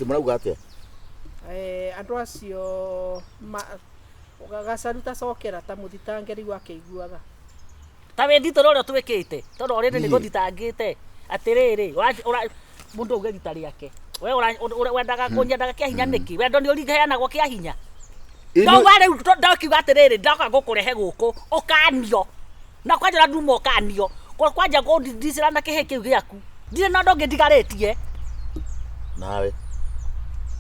Atĩ mũrauga atĩa? Andũ acio gacaru tacokera ta mũthitange rĩu akĩiguaga. Ta wĩthitũre ũrĩa ũtwĩkĩte, tondũ already nĩ Niĩ. gũthitangĩte atĩrĩrĩ, mũndũ auge rita rĩake. We wendaga kũnyendaga kĩa hinya nĩkĩ? Wendo nĩ ũheanagwo kĩa hinya. Ĩ No we rĩu ndakiuga atĩrĩrĩ, ndoka gũkũrehe gũkũ ũkanio. Na kwanja ũrĩa nduma ũkanio. Kwanja kũndicĩra na kĩhĩ kĩu gĩaku. Ndirĩ na ũndũ ũngĩ ndigarĩtie. Nawe.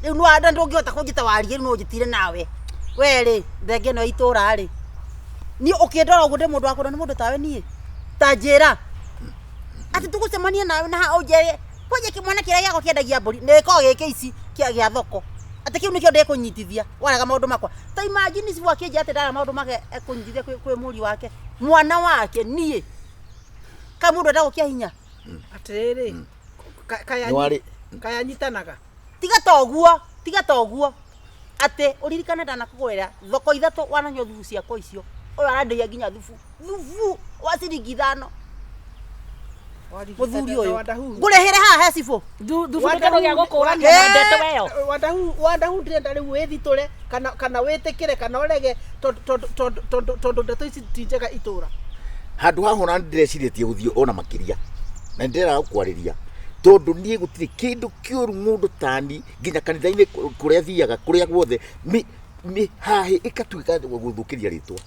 Rĩu nĩ wanda ndũngĩhota kũnjĩta warie rĩu no ũnjĩtire nawe. We rĩ, thenge ĩno ya itũra rĩ. Niĩ ũkĩndora ũguo ndĩ mũndũ wa kwendwo nĩ mũndũ tawe niĩ. Ta njĩra. Atĩ tũgũcemania nawe na haha ũnjĩre kwanja kĩmwana kĩrĩa gĩakwa kĩendagia mbũri nĩ gĩkoragwo gĩkĩ ici kĩa gĩa thoko. Atĩ kĩu nĩkĩo ndĩkũnyitithia warega maũndũ makwa. Ta imagine cibũ akĩnjĩra atĩ ndarega maũndũ make ekũnyitithia kwĩ mũriũ wake. Mwana wake niĩ. Kaĩ mũndũ endagwo kĩa hinya? Atĩrĩrĩ, Nĩ warĩ- kayanyitanaga. Tiga ta ũguo, tiga ta ũguo. Atĩ ũririkane ndanakũgũrĩra thoko ithatũ wananyua thubu ciakwa icio. Ũyũ arandĩhia nginya thubu. Thubu wa ciringi ithano. Mũthuri ũyũ. Ngũrĩhĩre haha he cibũ. Thubu nĩ kĩndũ gĩa gũkũrania na ndeto ĩyo. Wandahu ndĩrenda rĩu wĩthitũre kana wĩtĩkĩre kana ũrege tondũ ndeto ici ti njega itũra. Handũ haha ona ndĩrecirĩtie gũthiĩ ona makĩria na nĩndĩrenda gũkwarĩria tondũ niĩ gũtirĩ kĩndũ kĩũru mũndũ tani nginya kanitha-inĩ kũrĩa thiaga kũrĩa guothe mĩhahĩ ĩkatuĩka gũthũkĩria rĩtwa.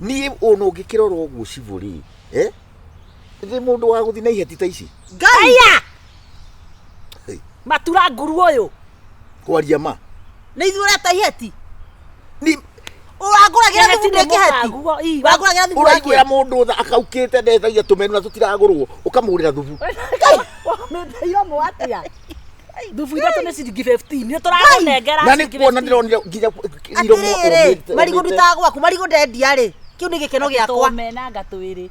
Niĩ ona ũngĩkĩrora ũguo cibũ rĩ, ndĩ mũndũ wa gũthiĩ na iheti ta ici. Ngai! Hey. Matura nguru ũyũ. Kwaria ma. Nĩ ithuĩ ũreta iheti? Ni Ũrangũragĩra Iheti thubu nĩ ndĩ kĩheti? mũkaguo, ii, Ũrangũragĩra thubu Ũraiguĩra wakĩ? mũndũ tha akaukĩte ndethagia tũmenu na tũtiragũrwo ũkamũgũrĩra thubu. Wamĩte iromo atĩa? Thubu ithatũ nĩ ciringi 15. Nĩ tũrakũnengera Na nĩ ciringi kuona 15. ndĩronire nginya iromo Atĩrĩrĩ, ũmĩte- marigũ ũmĩte. ndutaga gwaku, marigũ ndendia rĩ, kĩu nĩ gĩkeno gĩakwa. Tũmena twĩrĩ.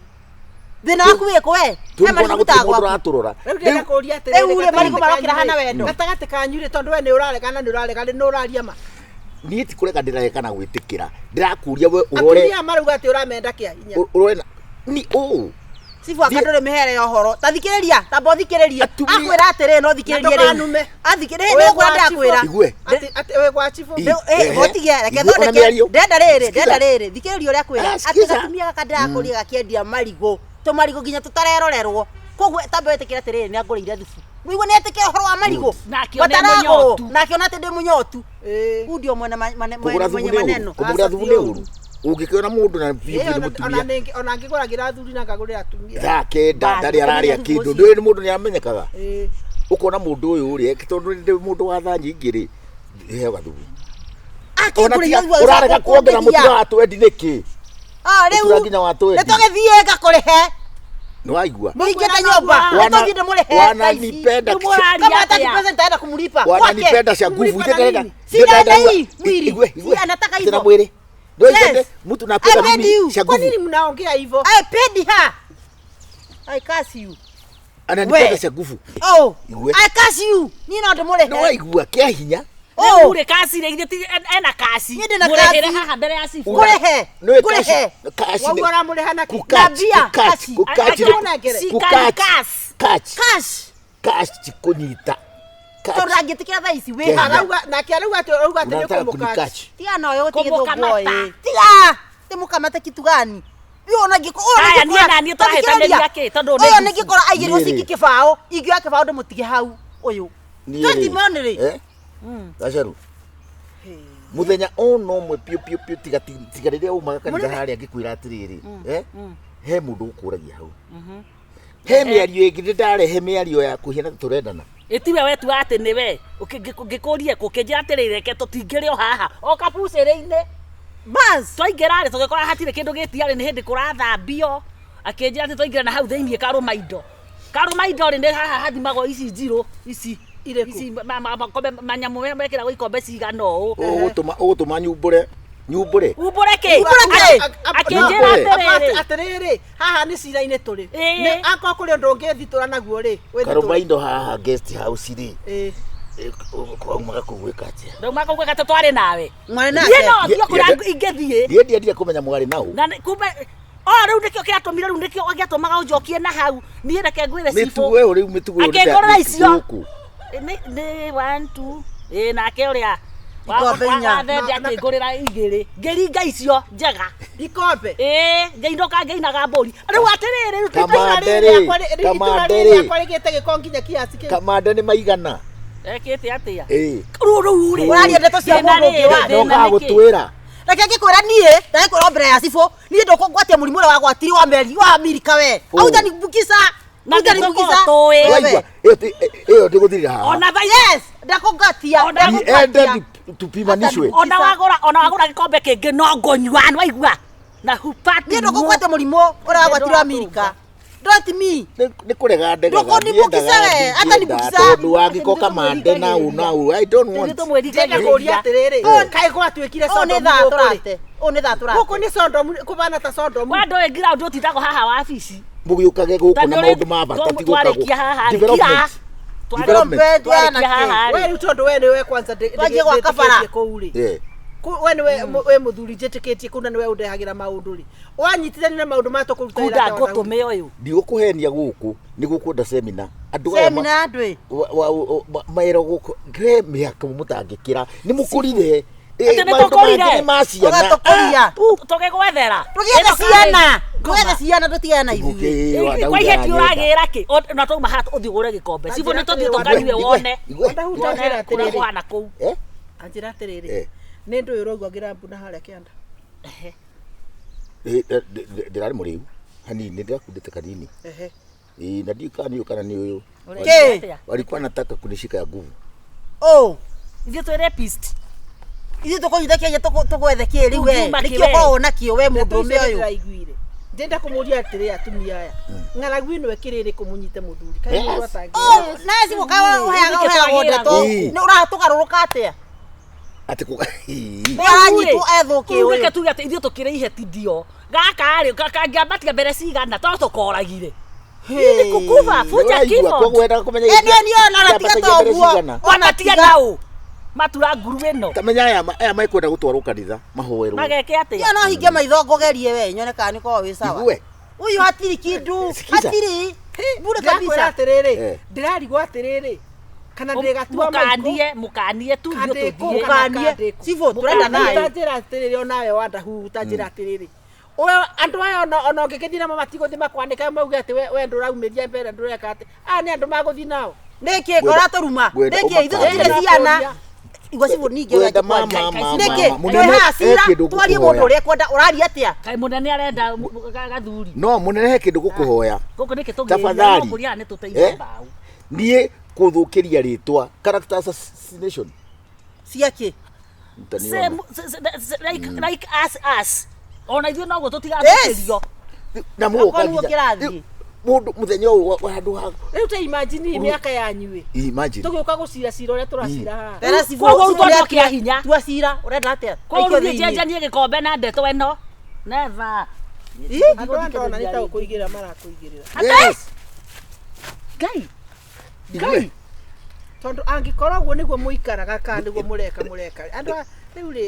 Thĩna waku wĩkũ we? Tũrĩ He marigũ kuona gũtirĩ ndutaga mũndũ gwaku. ũratũrora. Rĩu ndĩrenda kũũria atĩrĩrĩ, Rĩu rĩ, marigũ gatagatĩ marokĩra kanyu hana rĩ, wendo. Gatagatĩ kanyu rĩ, tondũ we nĩ ũraregana nĩ ũraregana nĩ ũraria ma. Niĩ ti kũrega ndĩrarega kana gwĩtĩkĩra. Ndĩrakũria we ũrore. Atumia marauga atĩ ũramenda kĩa hinya. Ũrore na ni ũũ. Cibu anga ndũrĩ mĩhere ya ũhoro. Ta thikĩrĩria, tamba ũthikĩrĩrie. Atumia- Akwĩra atĩrĩrĩ, no thikĩrĩrie Na rĩu. ndũkanume. Athikĩrĩrie, Wĩ nĩ ũkwĩra gwa chifu. ndĩrakwĩra. Igue. Atĩ wĩ gwa chifu. Ii. Rĩu, Ehe. mũtige, reke Igue, ona thondeke. mĩario. Ndenda rĩrĩ, Sikiza. ndenda rĩrĩ, thikĩrĩria ũrĩa akwĩra. Ah, Atĩ sikiza. gatumia gaka ndĩrakũria gakĩendia marigũ, tũmarigũ nginya tũtarerorerwo. Koguo tamba wĩtĩkĩre atĩrĩrĩ, nĩ angũrĩire thubu. Nĩguo nĩ etĩkĩre ũhoro wa marigũ. Na akĩona e Mataragũrwo. mũnyotu. Na akĩona atĩ ndĩ mũnyotu. Ĩĩ. Huu ndio mwene Kũgũra thubu mwenye nĩ ũru. maneno. Kũmũgũra thubu nĩ ũru. Ũngĩkĩona mũndũ na biũ Ĩĩ, biũ nĩ mũtumia. ona ngĩgũragĩra athuri na ngagũrĩra atumia. Thaa kenda Basi, ndarĩ ararĩa thubu kĩndũ. ũcio. Ndũĩ mũndũ nĩ amenyekaga. Ĩĩ. Ũkona mũndũ ũyũ rĩ, tondũ ndĩ mũndũ wa thaa nyingĩ rĩ, heo gathubu. Ona Akĩngũrĩire tiga thubu agĩcoka ũrarega kuongerera kũndeithia. mũtura wa twendi nĩkĩ? Ah, rĩu Mũtura nginya wa twendi. nĩ tũgĩthiĩ ngakũrĩhe. Nĩ waigua? Mũingĩte nyũmba. Nĩ tũthiĩ ndĩmũrĩhe. Wananipenda Rĩu mũraria Kama hataki atĩa? pesa nitaenda kumlipa. wananipenda cia nguvu. Kumlipa na Ithe ndĩrenda- nini? Si na ndĩrenda nini? Mwili. Igwe, Si igwe. anataka Tena hivyo. mwili. Ndio Yes. itende mtu napenda I paid mimi you. cia Kwa nguvu. nini mnaongea hivyo? I paid her. I curse you. Ananipenda We. cia nguvu. Oh, Igwe. I curse you. Niĩ no ndĩmũrĩhe. Nĩ waigua kĩa hinya. Oh. Rĩu rĩ kasi rĩ githĩ ti ena kasi. Niĩ ndĩna Mũrĩhĩre kasi. haha mbere ya cibu. Ngũrĩhe. Nĩ Ngũrĩhe. kasi. Waguo ũramũrĩha na kĩ? Kukachi, Na mbia, kukachi, kasi. kukachi, Akĩmũnengere. kukachi, Kasi. kachi, Cash. kachi kũnyita. Tondũ Kachi. ndangĩtĩkĩra thaa ici wĩ Kenya. haha. Arauga nake arauga atĩ arauga atĩ nĩ Unataka ũkũmũkachi. kunikachi. Tiga na ũyũ gũtirĩ Kũmũkamata. gĩthũngũ ĩ. Tiga. Ndĩmũkamate kitu gani? Ũyũ ona ngĩko ũyũ Aya, ona niĩ na niĩ tũrahĩtanĩria kĩ? Tondũ nĩ Ũyũ thubu. nĩngĩkora aigĩrwo Niĩ rĩ. cingi kĩbaũ, ingĩoya kĩbaũ ndĩmũtige hau ũyũ. Niĩ 20 rĩ, million rĩ. eh? Gacaru. Mũthenya ona ũmwe piũ piũ piũ tiga tiga rĩrĩa umaga kanitha harĩa ngĩkwĩra atĩrĩrĩ, eh? He mũndũ ũkũragia hau. He mĩario ĩngĩ ndĩ ndarehe mĩario ya kũhiana ta tũrendana. Ĩtiwe wetua atĩ nĩwe ngĩkũrie kũ kĩnjĩra atĩrĩrĩ reke tũtingĩrĩ o haha o kabucĩrĩ-inĩ. Bas. Twaingĩra rĩ tũgĩkora hatirĩ kĩndũ gĩtiarĩ nĩ hĩndĩ kũrathambio. Akĩnjĩra atĩ twaingĩra na hau thĩiniĩ karũma indo. Karũma indo rĩ nĩ haha hathimagwo ici njirũ ici. Irĩkũ? Ici makombe manyamũ mekĩragwo ikombe cigana ũũ. Ũgũtũma ũgũtũma nyumbũre nyumbũre. Umbũre kĩ? Umbũre kĩ? Akĩnjĩra Umbũre. atĩrĩrĩ. Atĩrĩrĩ, haha nĩ cira-inĩ tũrĩ. Ĩĩ. Nĩ akorwo kũrĩ ũndũ ũngĩthitũra naguo rĩ, Karũma wĩthitũre. indo haha guest house rĩ. Ĩĩ. Kwaumaga kũu gwĩka atĩa? Ndauma kũu gwĩka atĩ twarĩ nawe. Mwarĩ Niĩ nake. no thiĩ kũrĩa Ye- ingĩthiĩ. Niĩ ndiendire kũmenya mwarĩ nau. Na nĩ- kumbe o rĩu nĩkĩo kĩatũmire rĩu nĩkĩo gĩatũmaga ũnjokie na hau. Niĩ reke ngwĩre Mĩtugo cibũ. ĩyo rĩu mĩtugo ĩyo Akĩngũrĩra icio. gũkũ. Nĩ 1 2 ĩ nake ũrĩa Ikombe inya. wathende akĩngũrĩra igĩrĩ ngĩringa icio njega Ikombe. ĩ ngĩinũka ngĩinaga mbũri rĩu atĩrĩrĩ rĩu Kamande Itũra rĩ, rĩrĩ rĩakwa itũra kamande rĩrĩ rĩ. rĩakwa rĩgĩte gĩko nginya kiasi kĩu. Kamande nĩ maigana. Ekĩte atĩa? Ĩ. Rĩu rĩu rĩ Ũraria ndeto cia Thĩna mũndũ ũngĩ rĩ, wa- thĩna Ndokaga nĩ kĩ? gũtwĩra. Reke ngĩkwĩra niĩ, ndagĩkwĩra o mbere ya cibũ, niĩ ndũkũngwatia mũrimũ ũrĩa wagwatiri wa meri wa Amerika we. Ũ. Autanibukica. Na Autanibukica. nĩtũkorwo tũĩ. Waigua, ĩyo ĩyo ndĩgũthirĩra haha. Ona thaa Yes, ndakũngwatia. Niende tupimanishwe. Ona wagũra gĩkombe kĩngĩ no ngũnyua nĩwaigua na hupati Niĩ ndũkũngwatia mũrimũ ũrĩa wagwatiri wa Amerika. Don't me. Nĩ kũrega ndegaga. Ndũkũnibukisa we, hata nibukisa. Tondũ wangĩko kamande na ũ na ũ. I don't want. Ndĩrenda kũũria atĩrĩrĩ, kaĩ gwatuĩkire Ũũ nĩ Sodomu thaa gũkũ rĩ? tũrate. Ũũ nĩ thaa tũrate. Gũkũ nĩ Sodomu, kũbana ta Sodomu. Wandũ ĩ ground ũtindagwo haha wabici. Mũgĩũkage gũkũ Ta na nĩ ũrĩ- maũndũ ma bata ti gũka twarĩkia haha rĩ, Development. kira. Development. Twarĩkia Twarĩkia haha We rĩ. rĩu tondũ we nĩwe kwanza Twanjie gwaka bara. ndĩtĩkĩtie kũu rĩ. Yeah. We nĩwe wĩ mũthuri njĩtĩkĩtie kũu na nĩwe ũndehagĩra maũndũ rĩ. Wanyitithania na maũndũ maya tũkũruta wĩra Kunda ta wanau. ngũtũme ũyũ. Ndigũkũhenia gũkũ nĩ gũkwenda semina. Andũ aya Semina ya andũ ĩ. Maero gũkũ he mĩhaka mũtangĩkĩra nĩ mũkũrire. Atĩ nĩ Maũndũ tũkũrire? mangĩ nĩ ma ciana. Ũgatũkũria. Tũgĩgwethera. Tũgĩethe ciana. Tũgĩethe ciana tũtigane na ithuĩ. Mũkĩĩwa, Kwa iheti ndauga ũragĩra kĩ? Na twauma haha ũthiĩ ũgũre gĩkombe. Cibũ nĩ tũthiĩ tũkanyue wone. Igwe. Wandahuta Wone njĩra kũrĩa atĩrĩrĩ. kũhana kũu. Eh? Anjĩra atĩrĩrĩ. Eh. Nĩ ndũĩ ũraigua ngĩrambu na harĩa kĩanda. Ndĩrarĩ mũrĩu hanini ndĩrakundĩte kanini. Ehe. Ĩ, na ndiũĩ kana nĩ ũyũ kana nĩ ũyũ. Ũreka Kĩ? atĩa? Walikuwa nataka kunishika ya nguvu. Ũũ. Ithuĩ twĩ rapist. Ithuĩ tũkũnyita kĩanya tũgwethe kĩ rĩu we. Tũngiuma kĩ Nĩkĩo we? ũkoragwo nakĩo we Ndeto mũndũrũme icio ũyũ. ndĩraiguire. Ndĩrenda kũmũria atĩrĩ atumia aya. Ng'aragu ĩno ĩkĩrĩ ĩrĩkũ mũnyite mũthuri? Kaĩ Yes. mũndũ atangĩ. Ũũ, na cibũ kaĩ ũheaga Nĩkĩ ũheagwo twagĩragwo? ndeto. Ĩ. Nĩ ũratũgarũrũka atĩa? Atĩ kũ Nĩ aranyitwo ethũkĩ Rĩu reke ũyũ. tuge atĩ ithuĩ tũkĩrĩ iheti ndio. Gaka rĩ kangĩambatia mbere cigana to tũkoragire. Nĩ kukuba funja Ũraigua, keyboard. koguo wendaga kũmenya Ĩ, niĩ niĩ ona tiga kĩambatagia mbere toguo. cigana. Ona Wambatia tiga. naũ. Matura nguru ĩno. Tamenya aya mekwenda gũtwarwo kanitha mahoerwo. Mageke atĩa? Niĩ no hinge maitho ngũgerie we nyone kana nĩ ũkoragwo wĩ sawa. Igue. Ũyũ hatirĩ kĩndũ. Sikiza. Hatirĩ. Bure Ndĩrakwĩra kabisa. atĩrĩrĩ, Eh. ndĩrarigwo atĩrĩrĩ, kana ndĩgatua maikũ. Mũkanie, mũkanie tu ithuĩ Kandĩkũ. tũthiĩ. Mũkanie. Cibũ tũrenda Mũkanie. thayũ. Tanjĩra atĩrĩrĩ onawe wandahu tanjĩra atĩrĩrĩ. Ũyũ andũ aya ona ũngĩgĩthiĩ namo matigũthiĩ makwanĩka mauge atĩ we ndũraumĩria mbere ndũreka atĩ aya nĩ andũ magũthiĩ nao. Nĩkĩ ũratũruma? Ngwenda Nĩkĩ ithuĩ ũmakaanie. tũtirĩ ciana? Igua cibũ ningĩ Ngwenda ũrĩa mama, ngĩkwaria. mama, Nĩkĩ mama. Mũnene twĩ haha he cira kĩndũ twarie ngũkũhoya. mũndũ ũrĩa ekwenda ũraria atĩa? Kaĩ mũnene arenda gathuri. No mũnene he kĩndũ gũkũhoya. Gũkũ nĩkĩ Tafadhali. tũgĩrĩria kũrĩa nĩ tũteithie Eh? mbaũ. Niĩ kũthũkĩria rĩtwa character assassination. Ciakĩ? Mtaniona. Same, like us. Ona ithuĩ noguo tũtigathũkĩrio. Na mũgoka Okorwo nĩguo nginya. kĩrathiĩ. Mũndũ mũthenya ũyũ wa handũ ha Rĩu ta imagine mĩaka yanyu ĩ. imagine. Tũgĩũka gũcira cira ũrĩa tũracira haha. Tera cibũ. Koguo cibũ rĩu nĩ twatwo atĩa? kĩa hinya. Tua cira ũrenda atĩa? Koguo Aikio rĩu niĩ thĩinĩ. njenjanie gĩkombe na ndeto ĩno. Never. Ĩ? Andũ aya ndona nĩ ta gũkũigĩrĩra marakũigĩrĩra. Yes. Ngai. Igue. Tondũ angĩkorwo ũguo nĩguo mũikaraga kana nĩguo mũreka mũreka. Andũ aya rĩu rĩ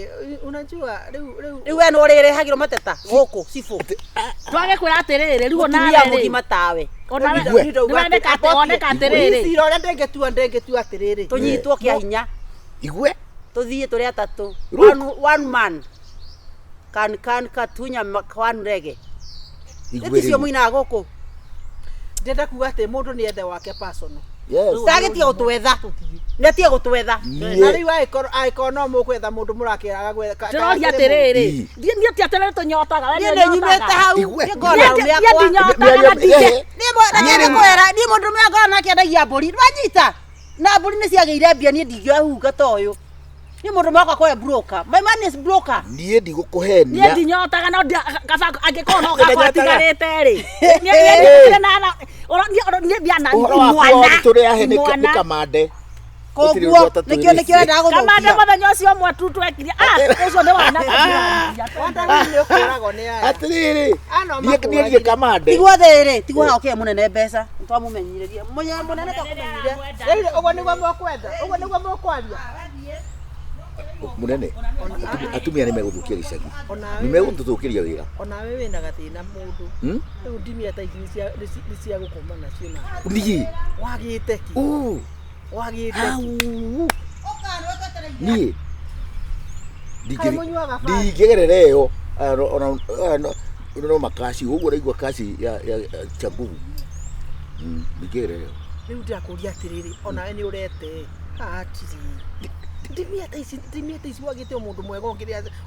unajua rĩu rĩu Rĩu we nĩ ũrĩrehagĩrwo mateta gũkũ cibũ. Twage kwĩra atĩrĩrĩ rĩu Mũtumia onawe rĩ. mũgima tawe. Onawe Igue. nĩwoneka atĩ woneka atĩrĩrĩ. Cira ũrĩa ndĩngĩtua ndĩngĩtua atĩrĩrĩ. Tũnyitwo kĩa hinya. Igue. Tũthiĩ tũrĩ atatũ. Look. One man. Can katunya one rege. Igue Nĩ ticio rĩu. mũinaga gũkũ. Ndĩrenda kuga atĩ mũndũ nĩ ethe wake personal. Yes. Ndagĩtiga gũtwetha. Nĩ atige gũtwetha. Na Niĩ rĩu angĩkorwo no mũgwetha mũndũ mũrakĩraga gwetha. Ndĩroria atĩrĩrĩ. Ii. Niĩ ti atĩrĩrĩ tũnyotaga. We Niĩ nĩ nĩ nyumĩte ũnyotaga. hau. Igue. Niĩ ngoragwo na arũme Niĩ akwa. ndinyotaga na ndige. Niĩ reke ngũkwĩra, niĩ mũndũrũme angoragwo nake endagia mbũri. Nĩwanyita? Na mbũri nĩ ciagĩire mbia niĩ ndingĩoya hunga ta ũyũ. Niĩ mũndũrũme wakwa akoragwo e broker. My man is broker. niĩ ndigũkũhenia. Niĩ ndinyotaga no kaba angĩkorwo no gakwa Ndinyotaga. atigarĩte rĩ. Niĩ niĩ na niĩ ndiana Ũhoro waku imwana. wothe tũrĩ ahe nĩ Imwana. kamande. Gũtirĩ Koguo ũndũ atatwĩrĩte. nĩkĩo nĩkĩo endaga Kamande gũthũkia. mũthenya ũcio ũmwe tu twekire. Ah, ũcio nĩ wanake. Wandahu nĩ ũkũragwo nĩ aya. Atĩrĩrĩ. Ano Niĩ niĩ kamande. Tiguo thĩrĩ, tiguo haha ũkĩhe mũnene mbeca. Nĩtwamũmenyithĩrie. Mũnene twakũmenyire. Rĩu ũguo nĩguo mũkwenda, ũguo nĩguo mũkwaria. Mũnene. Atumia nĩ megũthũkia gĩcagi. Onawe Nĩ megũtũthũkĩria wĩra. onawe wĩna gathĩna mũndũ. Hmm? Rĩu ndimia ta ici nĩ cia gũkoma nacio na Niĩ. wagĩte kĩ? Uu. Wagĩte Hau. kĩ? Niĩ Kaĩ mũnyuaga bangi? ndingĩgerera ĩyo. Aya ona aya no makaci ũguo ũraigua kaci ya cha nguvu. Ndingĩgerera ĩyo. Rĩu ndĩrakũria atĩrĩrĩ, onawe nĩ ũrete haha hatirĩ ndimia ta ici, ndimia ta ici wagĩte o mũndũ mwega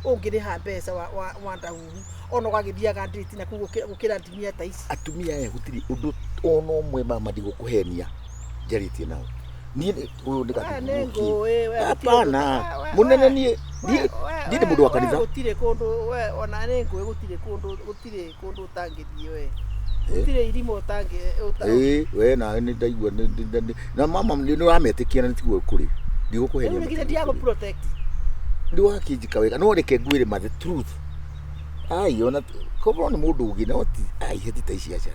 ũngĩrĩha mbeca wa ndahuhu ona ũgagĩthiaga ndĩti na kũu gũkĩra ndimia ta ici. Atumia aya gũtirĩ ũndũ ona ũmwe mama ndigũkũhenia njarĩtie nao. Niĩ ũyũ nĩ We nĩ gathuguki. ngũĩ, we gũtirĩ Hapana. ũndũ- Mũnene we- niĩ niĩ we- niĩ nĩ mũndũ wa we kanitha. Gũtirĩ kũndũ we ona nĩ ngũĩ, gũtirĩ kũndũ, gũtirĩ kũndũ ũtangĩthiĩ we, gũtirĩ irima ũtangĩ Ĩĩ we nawe nĩ ndaigua na mama nĩ ũrametĩkia na nĩtiguo kũrĩ. Ndigũkũhenia. Rĩu nĩ githĩ ndiagũ protect. Nĩ wakĩnjĩka wega no reke ngwĩre ma the truth. Ai ona korwo nĩ mũndũ ũngĩ no ti ai heti ta ici aca.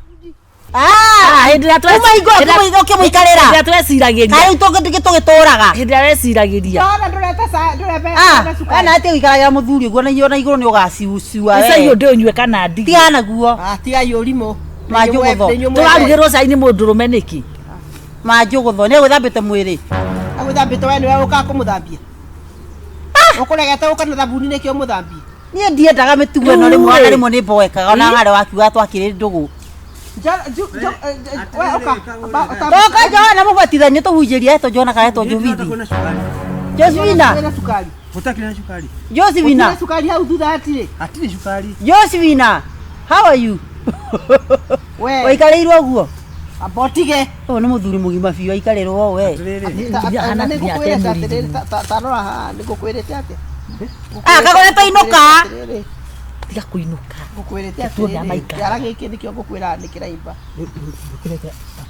Ah, hĩndĩ ĩrĩa Kuma igũrũ, kuma igũrũ ũkĩmũikarĩra. Hĩndĩ ĩrĩa tweciragĩria. Kaĩ rĩu tũgĩtũraga. Hĩndĩ ĩrĩa weciragĩria. Ndona ndũreta ndũreta Ah, cukari. we nawe tiga gũikaragĩra mũthuri ũguo na igũrũ nĩ ũgaciuciua Icai we. ũndũ ũnyue kana ndige. Tigana naguo. Ah, tigai ũrimũ. Manjũgũtho. Tũrarugĩrwo cai nĩ mũndũrũme nĩkĩ? Manjũgũtho nĩ agwĩthambĩte mwĩrĩ. Agwĩthambĩte we nĩwe ũkaga kũmũthambia. Ũkũregete gũka na thabuni nĩkĩo ũmũthambie. Niĩ ndiendaga mĩtugo ĩno rĩmwe ona rĩmwe nĩ mboekaga ona harĩa wakiuga twakĩrĩ ndũgũ. We ũka. Toka Johana mũbatithanie tũhunjĩrie etwo Johana kana etwo Jovithi. Josephina. Kwĩna cukari. Gũtakĩrĩ na cukari. Josephina. Gũtirĩ cukari hau thutha hatirĩ. Hatirĩ cukari. Josephina. How are you? We. Waikarĩirwo ũguo? Amba ũtige. Ũyũ nĩ mũthuri mũgima biũ aikarĩrwo we. Atĩrĩrĩ. Na nĩngũkwĩrĩte atĩrĩrĩ, ta rora haha, nĩngũkwĩrĩte atĩa? Ah, kagũre twainũka. Atĩrĩrĩ, Tiga kũinũka. ngũkwĩrĩte Tuone atĩrĩrĩ, amaikara. kĩara gĩkĩ nĩkĩo ngũkwĩra nĩ kĩraimba.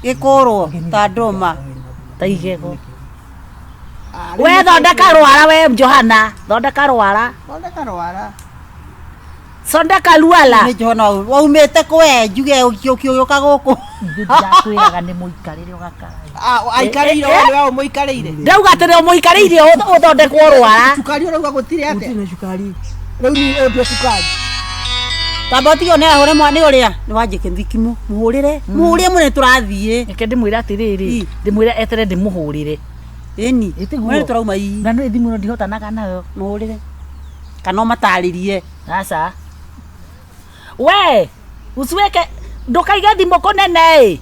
Gĩkũrwo ta ndũma. Ta igego. Ah, rĩu We thondeka rwara we Johana, thondeka rwara. Thondeka rwara. Thondeka ruala. Nĩ Johana waumĩte kwe njuge ũkĩũka gũkũ. Ithuĩ ndirakwĩraga nĩ mũikarĩre ũgakara. Ah, aikarĩire we nĩwe ũmũikarĩire. Ndauga atĩrĩ ũmũikarĩire ũthondekwo rwara. Cukari ũrauga gũtirĩ atĩa? Gũtirĩ na cukari. Rĩu nĩ ũndũ cukari. Tamba ũtige nĩ ahũre mwana nĩ ũrĩa nĩ wanjĩke thikimu mũhũrĩre mũhũrĩre mũnene tũrathiĩ. Reke ndĩmwĩre atĩrĩrĩ, Ii. ndĩmwĩre etere ndĩmũhũrĩre. Ĩni Ĩtiguo. mũnene tũrauma ii. Na nĩ thimũ ĩno ndihotanaga nayo. Mũhũrĩre kana ũmatarĩrie. Aca. We, usiweke ndũkaige thimũ kũnene ĩ.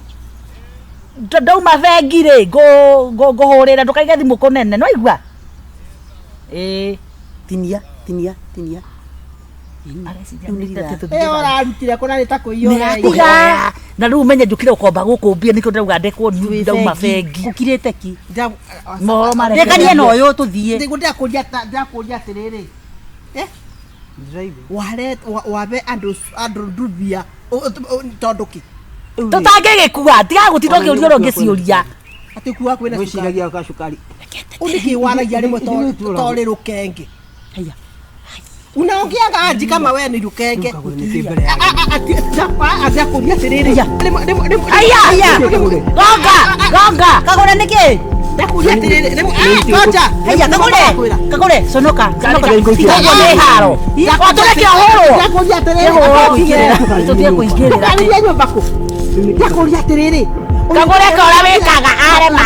Ndauma bengi rĩ, ngũhũrĩre ndũkaige thimũ kũnene, nĩ waigua? Ĩĩ. Tinia tinia tinia. Areciria Rĩu nĩ nĩ rithaa. tũthiĩ Ĩyo ũrarutire kũna nĩ ta kũiyũra. Tiga. Na rĩu ũmenye njũkire gũkomba gũkũ mbia nĩkĩo ndĩrauga ndekwo ndauma bengi. Gũkirĩte ki. Mohoro marekererio. Rĩkanie na ũyũ tũthiĩ. Nĩguo ndĩrakũria atĩrĩrĩ. Eh? Ware wabe andũ andũ ndubia tondũ kĩ? Tũtangĩgĩkua, tiga gũtinda ũkĩũria ũrĩa ũngĩciũria. Atĩ kuga kwĩna cukari. Gwĩciragia ka cukari. Ũnĩkĩ waragia rĩmwe torĩ rũkenge. Haya. Unaongeaga anji kama we ni rũkenge. Kagũre nĩkĩ mbere ya Ndakũria atĩrĩrĩ. Aya! Gonga! Gonga! Kagũre nĩkĩ? Ndakũria atĩrĩrĩ. Ngoja. Haya kagũre. Kagũre conoka. Conoka. Tiga ũguo nĩ haro. O tũreke ũhũrwo. Ndakũria atĩrĩrĩ. Tũthiĩ kũingĩrĩra. Ndakũria nyũmba kũ? Ndakũria atĩrĩrĩ. Kagũre ka ũrĩa wĩkaga arema.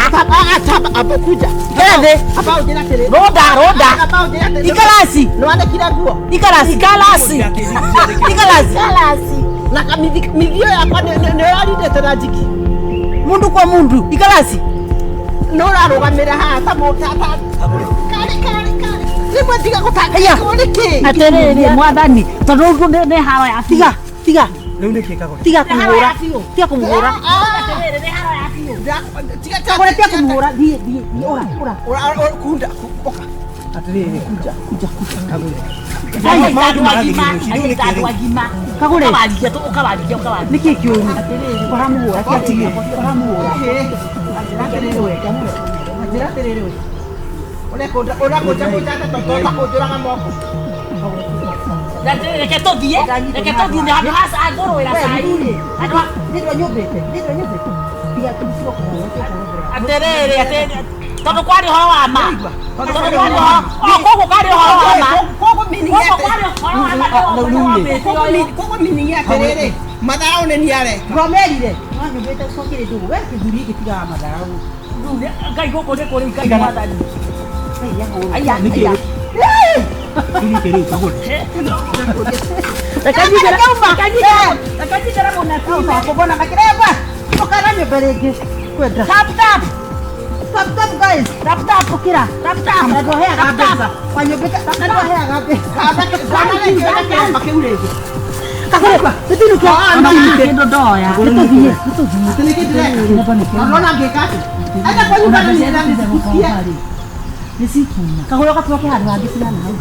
Kuja. Ikara thĩ. Amba ũnjĩre atĩrĩrĩ. Rũnda, rũnda. Amba ũnjĩre atĩrĩrĩ. Ikarasi. Nĩwanĩkire nguo? Ikarasi. Ikalasi. Ikarasi. Ikalasi. Na mithio yakwa nĩ ũrarindĩte na njiki. Mundu kwa mundu. Ikarasi. Nĩ ũrarũgamĩra haha ta karĩ karĩ karĩ. Rĩmwe tiga Haya. gũtangĩkwo nĩkĩ? Atĩrĩrĩ mwathani, tondũ rĩu nĩ haro ya biũ. Tiga. Tiga. Rĩu nĩkĩ kagũre? Tiga kũmũhũra. Tiga kũmũhũra. Atĩrĩrĩ nĩ haro ya biũ. Kagũre tiga kũmũhũra. Thiĩ thiĩ thiĩ ũra ũra. Kunda oka. Atĩrĩrĩ. Kuja kuja kuja kagũre. Anyita andũ agima, anyita andũ agima. Kagũre. Ũkawarigia tu, ũkawarigia, ũkawarigia. Nĩkĩ kĩũru? Ũramũhũra. Tiga ũramũhũra. Njĩra atĩrĩrĩ we. Ũrakũnja kũnja atĩa tondũ ũtakũnjũraga moko. Reke tũthiĩ, reke tũthiĩ nĩ handũ ha ngũrũĩra cai. Handũ ha Nĩ nyũmbĩte. Nĩ nyũmbĩte. Tiga tiga kũmũhũra. Atĩrĩrĩ, atĩrĩrĩ, tondũ kwarĩ ũhoro wa ma. Tondũ kwarĩ ũhoro, o koguo kwarĩ ũhoro wa ma. Koguo meaning Koguo atĩ- kwarĩ ũhoro wa ma nĩ wambĩte ũyũ. Koguo meaning atĩrĩrĩ, matharau nĩ niĩ areka. Ngomerire. Wanyũmbĩte ũcokire ndũgũ. We kĩthuri gĩtigaga matharau. Ngai gũkũ nĩ kũrĩ Ngai mwathani. Aya, Nĩkĩ? aya. Nĩkĩ rĩu kagũre? Reke njigĩre reke njigĩre mũnabii. Kũbona makĩremba. Ũkana nyũmba rĩngĩ. Kwenda. Tap tap. Tap tap guys. Tap tap. Ũkĩra. Tap tap. Na ndwaheaga mbeca. Wanyũmbĩte na ndwaheaga mbeca. Kĩu rĩngĩ. Kagũre. Tũtinũke. Kĩndũ ndoya. Nĩtũthiĩ. Nĩtũthiĩ. Atĩ nĩkĩ ndĩreka? Ũrona ngĩka atĩ? Enda kwanyu kana nĩ ndĩramĩcikia. Nĩcikuma. Kagũre ũgatuoke handũ hangĩ tigana hau.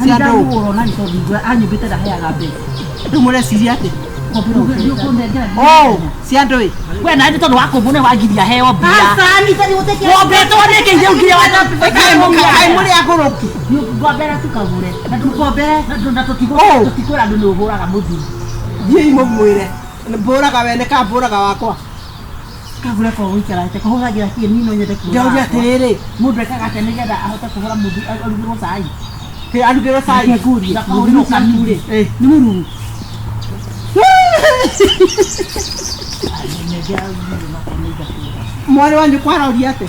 Cia ndũũ. Ndamũhũra nĩ tondũ ingwe anyumbĩte ndaheaga mbeca. Rĩu mũreciria atĩ? Nĩũkũnengera. Oh, cia ndũĩ. We nawe nĩ tondũ wa kũmbũ wangiria heo mbia. Aca, nĩ gũtĩkĩra. Wombĩtwo nĩkĩ ithe ũngire Kaĩ mũrĩ agũrũki. Ngombera tukagũre. Na Ngombere. Na Oh. tũtikwĩra andũ nĩ ũhũraga mũthuri. Thiĩi mũmwĩre. Mbũraga wene kana mbũraga wakwa. Kagũre ko gũikarĩte kũhũthagĩra kĩ niĩ no nyende kuona. Ndĩrauria atĩrĩrĩ, Mũndũ ekaga atĩa nĩgetha ahote kũhũra mũthuri arugĩrwo cai. kĩ arugĩrwo cai. Ngũrie. Ndakahũrĩrwo kanurĩ. Eh. Nĩ mũruru. Mwarĩ wa nyũkwa aroria atĩ?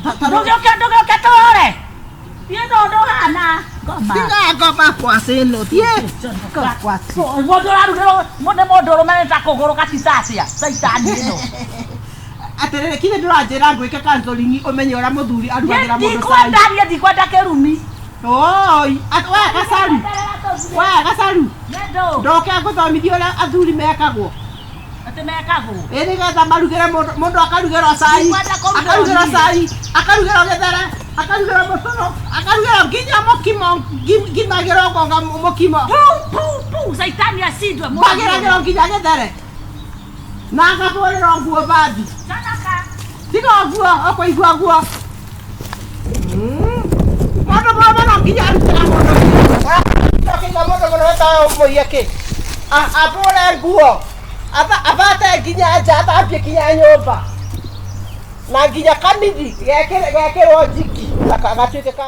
Ndũgĩũke ndũgĩũke tũhũre. Thiĩ tondũ ũhana. Ngoma. Tiga ngoma kwacĩno, thiĩ. Mũndũ ũrarugĩrwo nĩ mũndũ ũrũme nĩ ta kũgũrũ gaticacia. Caitani ĩno. Atĩrĩrĩ, kinya ndũranjĩra ngwĩke counseling ũmenye ũrĩa mũthuri arugagĩra mũndũ cai. Ndikwenda niĩ ndikwenda kĩrumi. Oi, we gacaru. We gacaru. Nĩ ndũ. Ndoke ngũthomithie ũrĩa athuri mekagwo. Atĩ mekagwo. Ĩ nĩgetha marugĩre mũndũ mũndũ akarugĩrwo cai, Ndikwenda kũrugĩrwo akarugĩrwo niĩ. cai, akarugĩrwo gĩthere, akarugĩrwo mũcũrũ, akarugĩrwo nginya mũkimo, ngimagĩrwo ngonga mũkimo. Pu pu pu caitani acindwe Mbagĩragĩrwo nginya gĩthere. Na ngahũrĩrwo nguo bathi. Conoka. Tiga ũguo, ũkũigua guo. Mũndũ mũrũme no nginya arutĩra mũndũ. Ũkĩiga mũndũ mũrũme ta ũmũiye kĩ? Ahũre nguo. Abate nginya nja, athambie nginya nyũmba. Na nginya kamithi gekĩrwo njiki, gatuĩke ka.